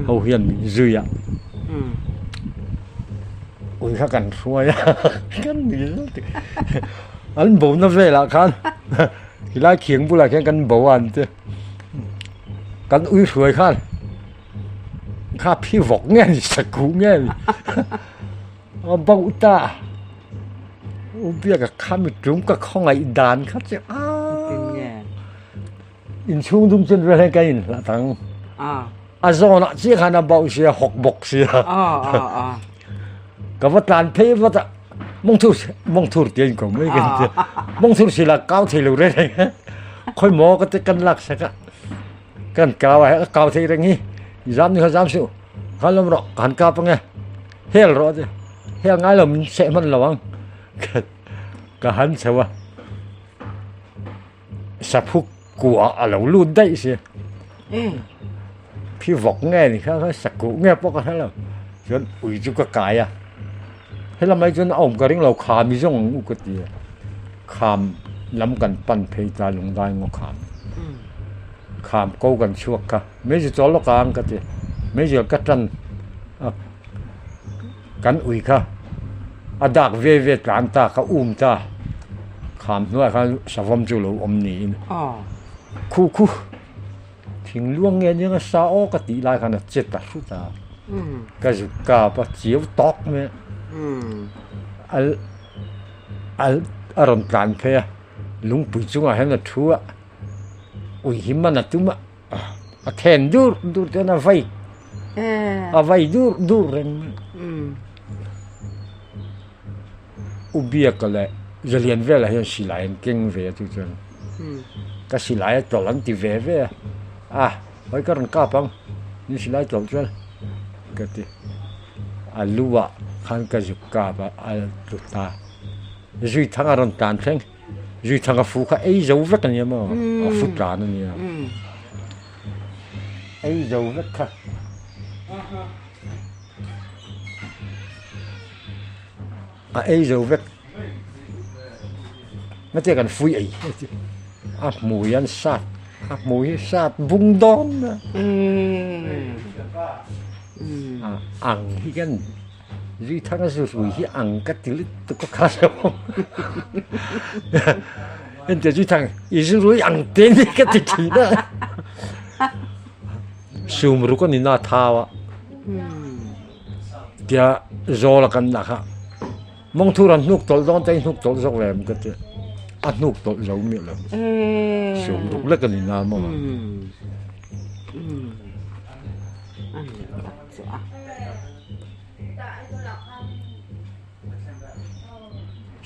ho hian min zui a, ui kha kan hruai a, kan nui zet an bona velah khan helai khiang bulah khian kan bo a an ti kan ui hruai khan kha phi vawk nge ni sakuh nge ni a bo ta u biak a kha mi tum ka khawngaih dan kha chu a inchhung dum chen vel hian ka inhlat ang a zawnah chiah khan a bauh sia hawk bawk sia ka va tlan phei vat a mawngthur mawngthur tih a inko mai ka tia mawngthur sila kau thei lo reng reng a khawi maw ka ti kan lak sak a kan kau a ka kau thei reng hi i zam ni kha zam suh kha lawm rawh ka han kap ange hel rawh a ti hel ngai lo min seh hman lo ang ka han chho a. Saphuk kuah a lo lut daih si. Phi vawk nge ni kha kha sakuh nge pawh ka hre lo. Chuan ui chu ka kai a. Helam ai chuan a awm ka ring lo kham i zawng ang u ka ti a. Kham lam kan pan phei ta lungdai ngaw kham. Kham ko kan chhuak kha. Meizu chawl lawk ang ka ti. Meizu ka tan a kan ui kha a dak ve ve tlan ta ka um ta kham hnuaiah khan savawm chu lo awm niin khu khu thing luang nge nia sa aw ka tih lai khan a che ta hrut a ka zuk kap a chiau tawk mai a a a rawn tlan phei a lungpui chungah hian a thu a ui hi man a tum a. A then dur dur chuan a vai a vai dur dur reng mai. U Biaka leh Zalian velah hian silai an keng ve a chu chuan ka silai a tawlh an ti ve ve a, a hawi ka rawn kap ang ni silai tawlh chuan ka ti a lu ah khan ka zuk kap a a tlu ta Zuithanga rawn tlan thleng. Zuithanga fu kha ei zo vek a nia maw? A fu tlan a nia. Ei zo vek kha. A ei zo vek. Ngatia kan fui ei hi a ti. A hmui an sat. A hmui hi sat bung dawn a. Ang hi kan. Zuithanga zu hrui hi ang ka ti lutuk a kha lo. Entia Zuithang i zu rui ang te ni ka ti thin a. Sum ruk a ni na thau a. Tia zawl a kan dah kha. Mawngthur an hnuk tawlh dawn te i hnuk tawlh zawk ve em ka ti. A hnuk tawlh zo miah lo. Sum ruk lek a ni na maw.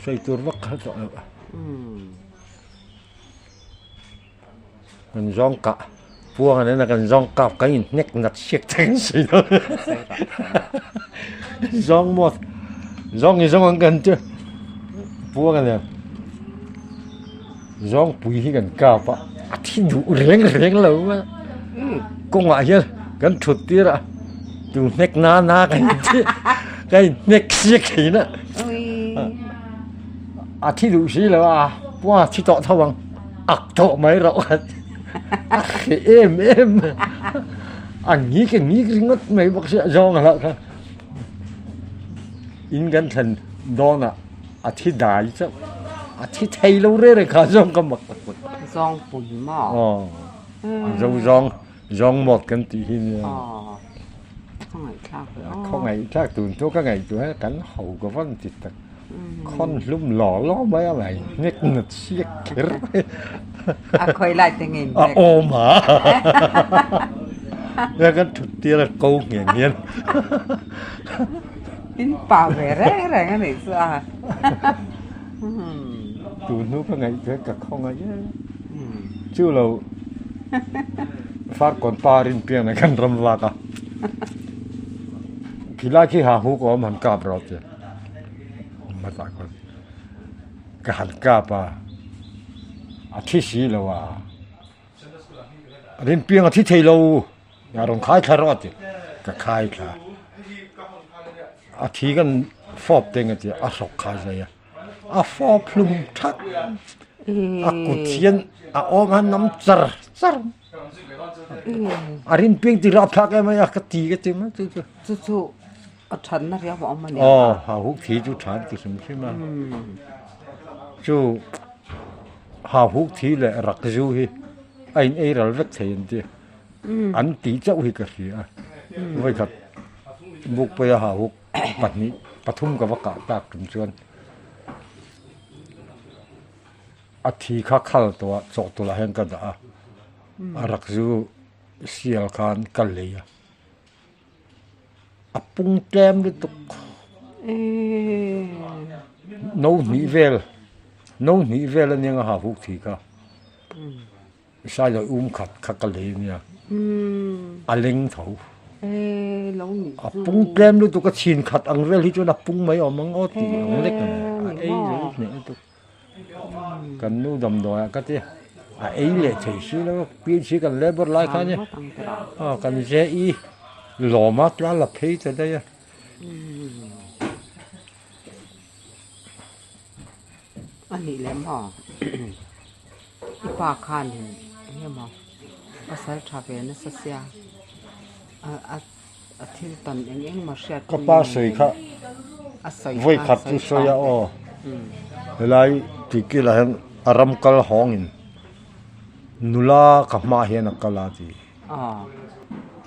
Sawi tur vak kha tawh lo. Kan zawng kah puang a nena kan zawng kap kan in hnek nat siak te kan sawi dawn. Zawng maw zawng i zawng ang kan chu puang a nen zawng pui hi kan kap a a thi duh reng reng lo a kawngah hian kan thut tir a. Tu hnek na na kan in ka in hnek siak thin a. A thi duh si lo a, pua thi tawh tho ang, ak tawh mai rawh kha a hreh em em a ngik a ngik ringawt mai bawk sia zawng a hlauh kha. In kan thlen dawn ah a thi dai chauh, a thi thei lo reng reng kha zawng ka mak tak tak. Zawng pui maw? Aw, zo zawng. Zawng mawt kan tih hi nia. Khawngaihthlak ve aw. Khawngaihthlak tun chu ka ngaihtuah hian kan ho ka van ti tak. Khawn hlum law law mai a mai hnek nat siak kher mai. A khawi lai te nge A awm a. Nia kan thut tir a ko ngheng hian. In pa ve reng reng a nih chu a. Tun hnu ka ngaihtuah ka khawngaih e. Chu lo Farkawn pa rin piang nen khan ram vak a. Khilai khi ha hu ka awm han kap rawh che. Hmatah khawn ka han kap a, a thi si lo a. Rin piang a thi thei lo, a rawn khai thla rawh a ti. Ka khai thla. A thi kan fawp te nge ti a, a hrawk khai zai a. A fawp hlum thak. A kut hian a awm a nam char char. A rin piang ti rap thlak em mai a ka ti ka ti mai chu chu. Chu chu a thatna riau a awm a nia. Aw ha huk thi chu tha an ti hrim hrim a. Chu ha huk thi leh rak zu hi a in ei ral vek thei an ti. An ti chauh hi ka hria a. Vawikhat Bukpuia ha huk pahnih pathum ka va kah tak tum chuan a thi kha khal tawh a chawhtawlh ah hian ka dah a a rak chu sial khan ka lei a a pung tlem lutuk no hnih vel no hnih vel a nia ha huk thi kha. Sailo um khat kha ka lei ania, a leng tho. A pung tlem lutuk a chhin khat ang vel hi chuan a pung mai awm ang aw tih ang lek a ni. A ei zo hneh lutuk. Kan nu damdawi ah ka ti a, a ei leh thei si lo a, PHC kan labour lai kha ania, aw kan JE lawm a tla la phei ta daih a. A nih leh maw? I pa khanin eng emaw pasal tha ve nasa sia a thil tawn eng eng maw hriat Ka pa sawi kha vawi khat chu sawi a aw helai tihkil ah hian a ram kal hawngin nula ka hmaah hian a kal a ti.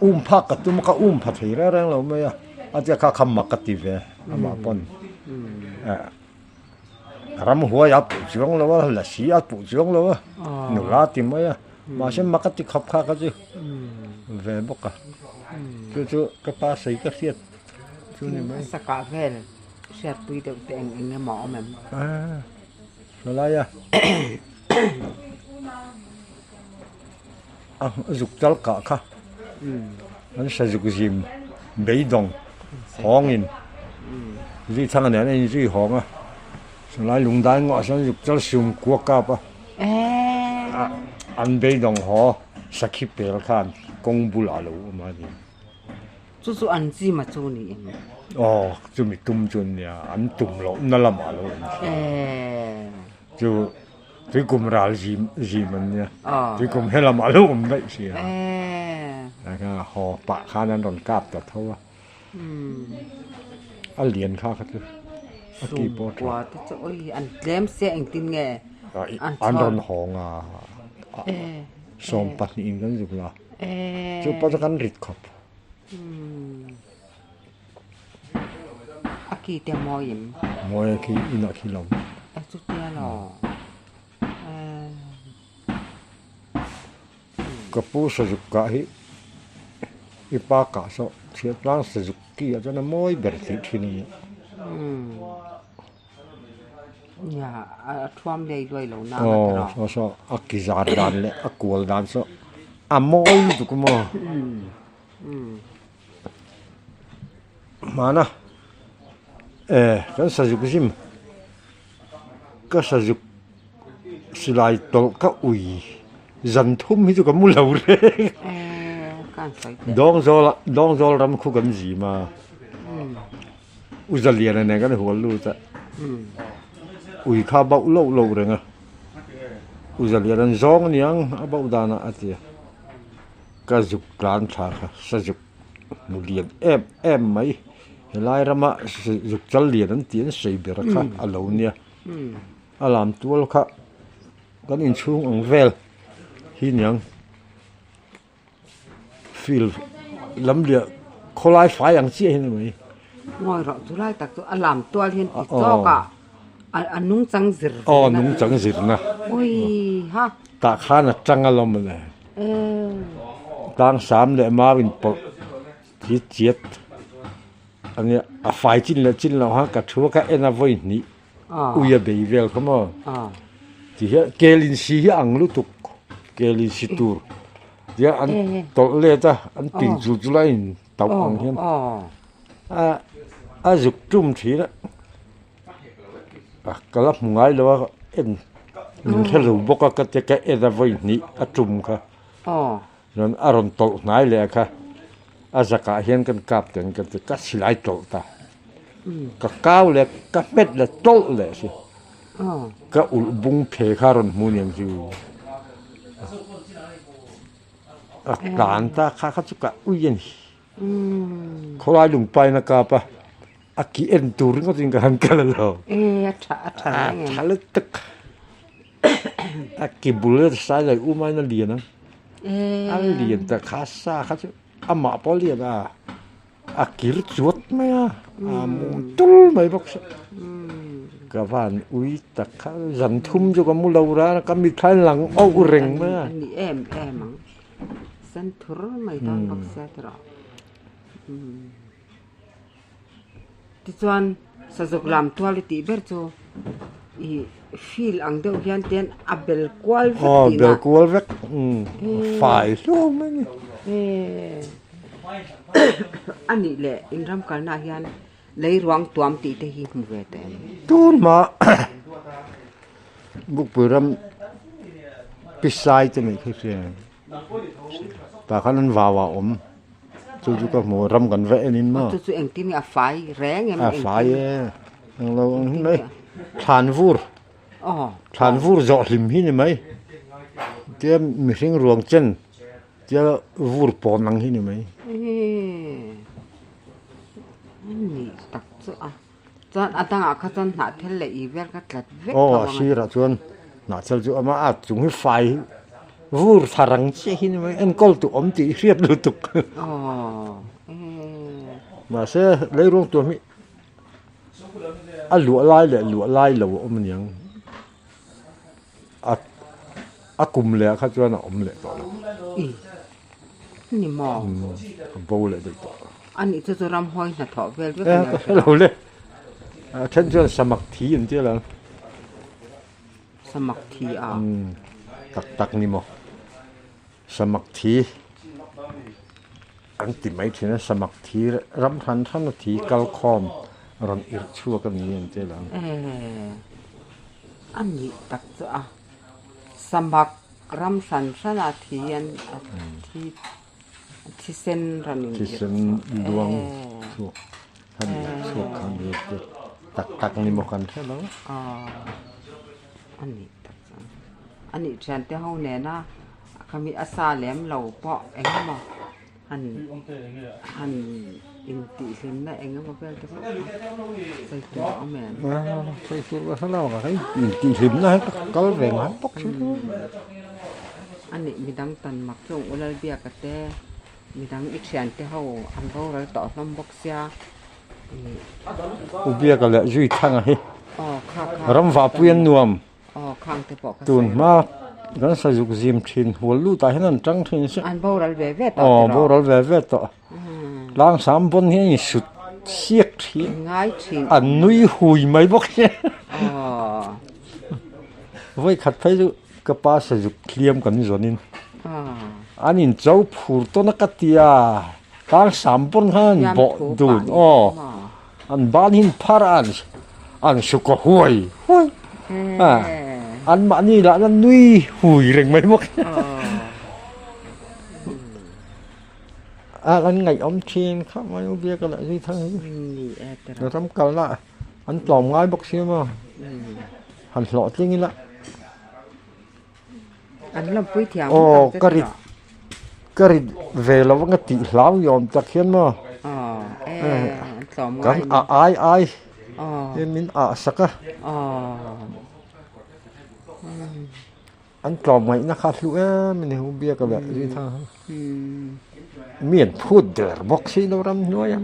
Um phak ka tum a ka um pha thei reng reng lo mai a a tia kha kha mak ka ti ve amah pawn Ramhuai a puh chuang lo a, lasi a puh chuang lo a, nula ti mai a, mahse mak a ti khawp kha kha chu ve bawk a, chu chu ka pa sawi ka hriat chu ni mai. Sakah vel hriatpui deuh te eng eng emaw a awm em? Aaa helai a a zuk chal kah kha an sa zuk zim beidawng hawngin zui thang nen a inzui hawng a chulai lungdai ngawh sawn zuk chal sum kua kap a an beidawng haw sakhi pel khan kawng bulah a lo awm a ni. Chu chu an chim a chu ni em? Aw chumi tum chu nia an tum loh na lamah a lo awm thin chu. Tuikum ral zim zim an nia. Tuikum he lamah lo awm daih si a. Kha haw pah khan an rawn kap ta tho a. A lian kha kha chu. A ki pawh tha. Kua te chu oi an tlem sia engtin nge. An rawn hawng a. 20 in kan zuk la. Chu pawh chu kan rit khawp. A ki te mawi em? Mawi a khi inah khi lo. A chutia lo. Ka pu sazuk kah hi i pa kah saw chhiatlang sazuk ki ah chuan a mawi ber tih thin a nia. Nia a thuam lei luai lo nang a tiraw. Aw saw saw a ki zar dan leh a kual dan saw a mawi lutuk maw. Hmana eh kan sazuk zim ka sazuk silai tawlh ka ui zan thum hi chu ka mu lo reng Dawngzawl Dawngzawl ram khu kan zim a U Zaliana nen kan hual lut a ui kha a bauh loh loh reng a U Zaliana an zawng aniang a bauh danah a ti a. Ka zuk tlan thla kha sazuk hmu lian em em mai helai rama zuk chal lian an tih an sawi ber kha a lo nia a lam tual kha kan inchhung ang vel hi niang field lam liah khawlai fai ang chiah hi a ni mai. Ngawi rawh chu lai tak chu a lam tual hian ti chawk a a nungchang zir aw nungchang zirna ui ha tah khan a tang alawm mawle tlang sam leh mau in pawlh hi chiat ania a fai chin leh chin loh khan ka thu a ka en a vawi hnih ui a bei vel kha maw ti hian kel in si hi a ang lutuk kel in si tur tia an tawlh let a an pin chul chul a in tauh ang hian a zuk tum thin a ka la hmu ngai lo a en min hre lo bawk a ka ti ka en a vawi hnih a tum kha chuan a rawn tawlh hnai leh a kha a zakah hian kan kap teh ang ka ti ka silai tawlh ta ka kau leh ka hmet leh tawlh leh si. Ka ulh bung phe kha rawn hmu niang chu. A tlan ta kha kha chu ka ui a ni. Khawlai lungpain a kap a, a ki en tur ringawt in ka han kal alo. A tha a tha reng em? A tha lutuk. A ki bul sai leh um aiin a lian ang. A lian ta kha sa kha chu amah pawh a lian a. A kir chuat mai a, a mum tul mai bawk si. Ka van ui tak kha zan thum chu ka mu lo ran a, ka mitthla in lang auh reng mai a. A ni em em ang, sen thur mai dawn bawk sia tawrh. Tichuan sazuk lam tual i tih ber chu i field ang deuh hian tian a bel kual vek tihna. Aw bel kual vek fai hlawm mai a ni. A nih leh inram kalnaah hian lei ruang tuam tih te hi hmu ve teh em? Tun hma Bukpui ram pisai te nih khi hria em? Tah khan an vau a awm chu chu ka hmu ram kan va en in maw. Chu chu engtin nge a fai reng em? A fai e englo ang hi mai thlan vur thlan vur zawh hlim hi ni mai tia mihring ruang chen tia vur pawn ang hi ni mai. Ni tak chu a chuan a dangah kha chuan hnah thel leh ih vel kha tlat vek tho ang a. Aw a sirah chuan hnah thel chu ama a chung hi fai vur thar ang chiah hi ni mai enkawl tu awm tih hriat lutuk. Aw Mahse leiruang tuam hi a luah lai leh luah lai lo a awm aniang a a kum leh ah kha chuan a awm leh tawh lo. I ni maw? A bo leh daih tawh. A nih chu chu ramhawi hnathawh vel vek a ni ka hre lo le. A then chuan samak thi an tia lo. Samak thi a? Tak tak ni maw? Samak thi an ti mai thin a, samak thi ram hran hran a thi kalkhawm rawn irh chhuak a ni an tia lo. A nih tak chu a. Samak ram hran hran a thi an thi thisen rawn in irh Thisen luang chhuak khan irh chhuak khan ni te tak tak ni maw kan hre lo. A nih tak chu a nih thian te ho nena khami a sa lem lo pawh eng emaw han han intihhlimna eng emaw vel te pawh kha sawi tur a awm em? Sawi tur ka hre lo ang hei intihhlimna hi ka kal ve ngai bawk si lo. A nih midang tan mak chu ang u Lalbiaka te midang i thiante ho an boral tawh hlawm bawk sia. U Biaka leh Zui Thanga hi ram vahpui an nuam. Tun hma kan sazuk zim thin hual lut ah hian an tang thin si. An boral ve ve tawh tiraw? Aw boral ve ve tawh. Tlangsam pawn hian in sut siak thin. Ngai thin. An nui hui mai bawk si. Vawi khat phei chu ka pa sazuk hliam kan zawn in an in cho phur tawn a ka ti a. Tlangsam pawn khan an bawh dun aw. An ban hin phar a an su ka huai huai a an mahni lah na nui hui reng mai bawk a an ngaihawm thin kha mai u biak a lah zui thang hi ram kalna an tlawm ngai bawk si maw han hlawhtling ila An lawmpui thiam Aw ka rit ka rit ve lo anga tih hlau ni awm tak hian maw kan a ai ai hian min ah sak a an tlawm ngaihna kha a hlu em a ni hu biak a leh zui thang a mi an phut der bawk si lo ram hnuai a.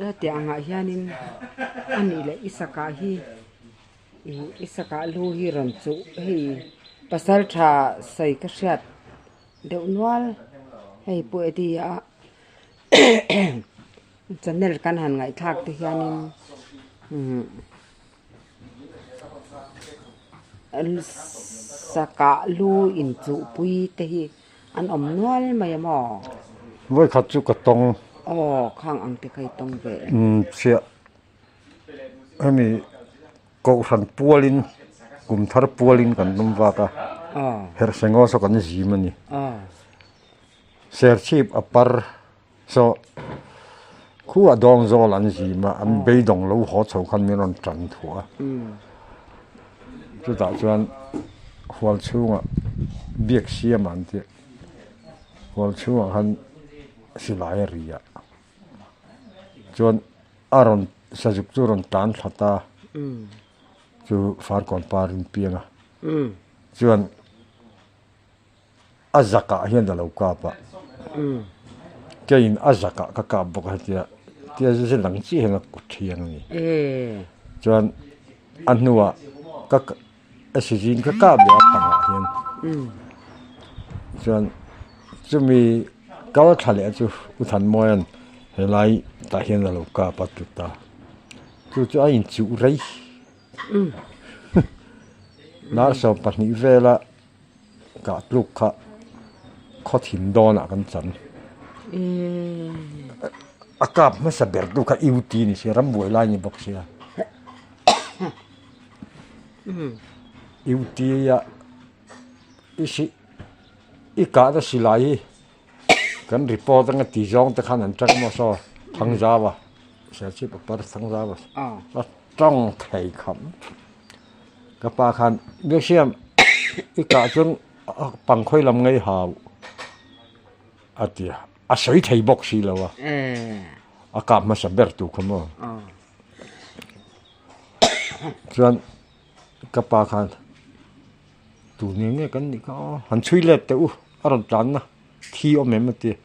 Hetiang angah hianin a nih leh i sakah hi ih i sakah lu hi rawn chuh hei pasal tha sawi ka hriat deuh nual hei pu Eddie a channel kan han ngaihthlak te hianin umm sakah lu inchuhpui te hi. An awm nual mai a maw? Vawikhat chu ka tawng. Aw, khang ang te kha i tawng ve em? Umm chiah. Hemi Kohhran pualin, kum thar pualin kan awm vak a. Aw. Herhsengaw saw kan zim a ni. Aw. Serchhip a par saw. Khuah dawng zawl an zim a, an beidawng lo haw chho khan min rawn tan thuah a. Chutah chuan hual chhungah biak siam an tih hual chhungah khan silai a ri a, chuan a rawn sazuk chu a rawn tan thla ta chu farkawn par in piang a, chuan a zakah hian a lo kap a, keiin a zakah ka kap bawk a hetia tia zet ang chiah hian a kut thiang a ni. Chuan a hnuah ka a sizin ka kap leh a pangah hian chuan chumi kal thla leh chu U Thanmawia'n helai tah hian a lo kap a tut a, chu chu a inchuh rei nar 12 vela. Kah tluk kha khaw thim dawnah kan chan. A kap hmasa ber tu kha UT ni sia, rambuai lai ni bawk sia. UT a i si i kahna silai hi kan report anga ti zawng te khan an tang maw saw Thangzau a, Serchhip Upper Thangzau a tawng thei kham. Ka pa khan Biaksiam i kah chuan pangkhawi lam ngei hau a ti a, a sawi thei bawk si lo a, a kap hmasa ber tu kha maw. Chuan ka pa khan tu nen nge kan nih kha aw han chhui let teh u a rawn tlan na thi awm em a ti a.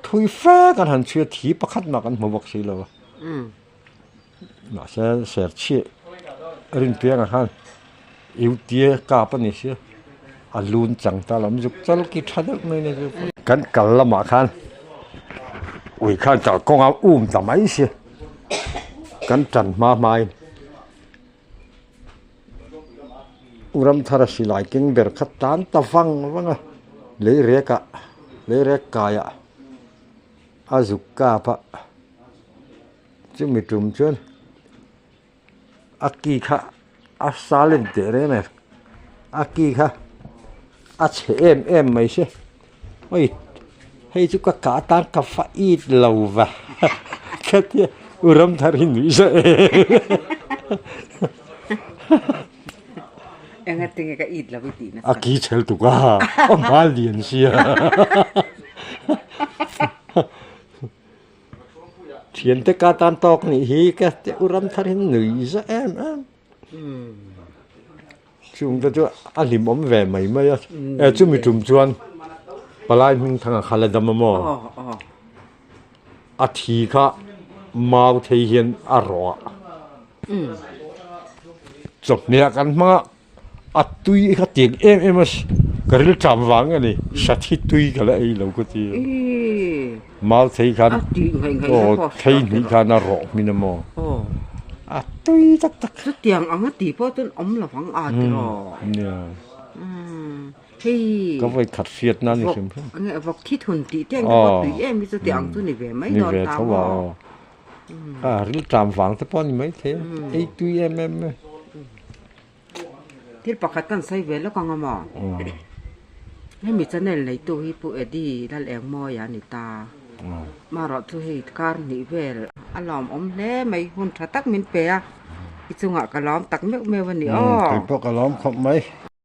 Thui fe kan han chhui a, thi pakhat mah kan hmu bawk si lo a. Mahse serchhih rinpiangah khan Eutie kap a ni sia, a lun chang ta lo, zuk chal ki tha deuh mai ni chu. Kan kal lamah khan ui khan kalkawng a um ta mai sia, kan tan hma hmain. U Ramthara silai keng ber kha tan ta vang vang a, lei rek ah lei rek kai ah a zuk kap a, chumi tum chuan a ki kha a silent teh reng a ni, a ki kha a chhe em em mai se, oi hei chu ka kah atan ka fa it lo va khatia u Ramthar hi nuih zawh Enga tinge ka it lo i tih nasa. A ki chhel tuk a, a hma lian sia. Thiante ka tan tawk nih hi ka u Ramthar hi nuih zawh em em. Chung te chu a hlimawm ve mai mai a, e chumi tum chuan palai hming thanga kha la dam a maw? A thi kha mau thei hian a rawh a, chawhmeh kan hmang a, a tui kha tiang em em a, ka rilṭam vang a ni, sathi tui ka la ei lo ka ti a, mau thei khan aw thei hnih khan a rawh hmin a maw? A tui tak tak. Chutiang ang a tih pawh chuan awm lo ang a tiraw. Nia. Hei. Ka vawi khat hriat na ni hrim hrim. Nge vawk thi thun tih te ang te pawh tui em hi chutiang ang chu ni ve mai dawn ta maw. A ril ṭam vang te pawh a ni mai thei a, ei tui em em mai. Thil pakhat kan sawi ve lawk ang a maw? Hemi channel neitu hi Pu Eddie Lalengmawia a ni ta. Marawh chu hei kar hnih vel a lawmawm hle mai, hun tha tak min pe a, i chungah ka lawm tak meuh meuh a ni aw. Kei pawh ka lawm khawp mai.